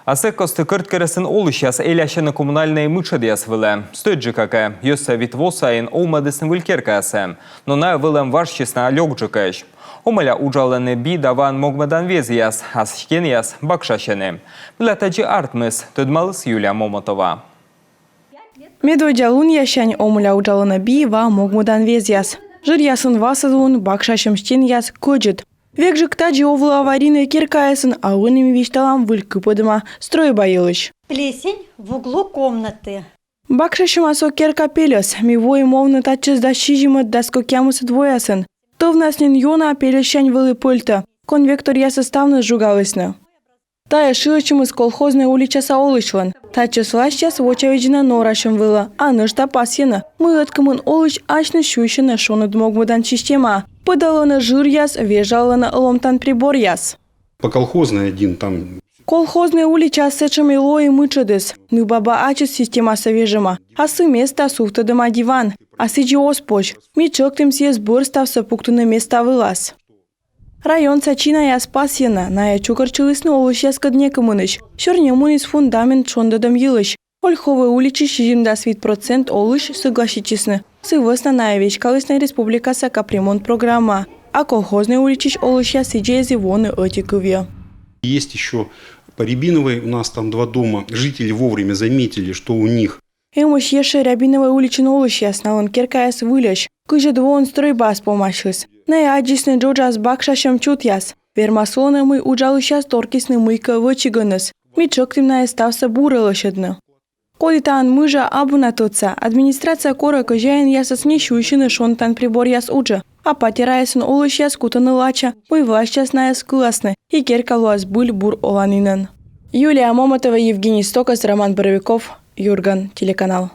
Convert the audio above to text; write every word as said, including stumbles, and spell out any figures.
А сэк кості Кӧрткерӧсын олысьяс элясьӧны коммунальнӧй мытшӧдъяс вылӧ. Стӧчджыка кӧ, йӧзсӧ вит во сайын овмӧдісны выль керкаясӧ. Но найӧ вӧлӧм важсисны лёкджыкӧсь. Омӧля уджалӧны би да ваӧн могмӧдан везъяс, а стенъяс бакшасьӧны. Мыйла тадзи артмис, тӧдмаліс Юлия Момотова. Медводдза лунъяссянь омӧля уджалӧны би, ва, могмӧдан везъяс. Жыръясын васӧд лун, бакшасьӧм стенъяс кӧдзыд. Векджык тадзи овлӧ аварийнӧй керкаясын, а ӧні ми висьталам выль кыпӧдӧма стрӧйба йылысь. Плесень в углу комнаты. Бакшасьӧма со керка пельӧс. Ми воим овны татчӧс дас сизимӧд, дас кӧкъямысӧд воясын. Тӧвнас нин ёна пельӧссянь вӧлі пӧльтӧ. Конвекторъясыс ставныс жугалісны. Тайӧ шыӧдчӧмыс Колхознӧй уличаса олысьлӧн. Татчӧс власьтъяс вочавидзӧны норасьӧм вылӧ, а нӧшта пасйӧны, мый ӧткымын олысь асьныс сюйсьӧны шоныд могмӧдан системаӧ. Пӧдалӧны жыръяс, вежалӧны ломтан приборъяс. По Колхозной один там. Колхознӧй уличаас сэтшӧм и лои мытшӧдыс. Нывбаба ачыс системасӧ вежӧма. А сы места сувтӧдӧма диван. А сідзи оз позь. Ми тшӧктім сійӧс бӧр ставсӧ пуктыны места вылас. Районса чинаяс пасйӧны, найӧ чукӧртчылісны олысьяскӧд некымынысь. Сёрни муніс фундамент шондӧдӧм йылысь. Ольховӧй уличысь сизимдас вит процент олысь сӧгласитчисны. Сы вӧсна найӧ веськалісны республикаса капремонт программаӧ. А Колхознӧй уличысь олысьяс сідзи эз и воны ӧти кывйӧ. Есть ещё по Рябиновой, у нас там два дома. Жители вовремя заметили, что у них Эмӧсь ещӧ Рябиновӧй уличын олысьяс, налӧн керкаяс выльӧсь. Кызьӧд воын стрӧйбаыс помасис. Найӧ аддзисны джоджас бакшасьӧм чутъяс. Вермас лоны, мый уджалысьяс торкисны мыйкӧ вӧчигӧныс. Ми тшӧктім найӧс ставсӧ бурӧ лӧсьӧдны. Коді таӧн мыжа, абу на тӧдса. Администрация корӧ кӧзяинъясӧс не сюйсьыны шонтан приборъяс уджӧ. А патераясын олысьяс кутӧны лача, мый власьтъяс найӧс кыласны, и керка лоас збыль бур оланінӧн. Юлия Момотова, Евгений Стокас, Роман Боровиков, «Юрган» телеканал.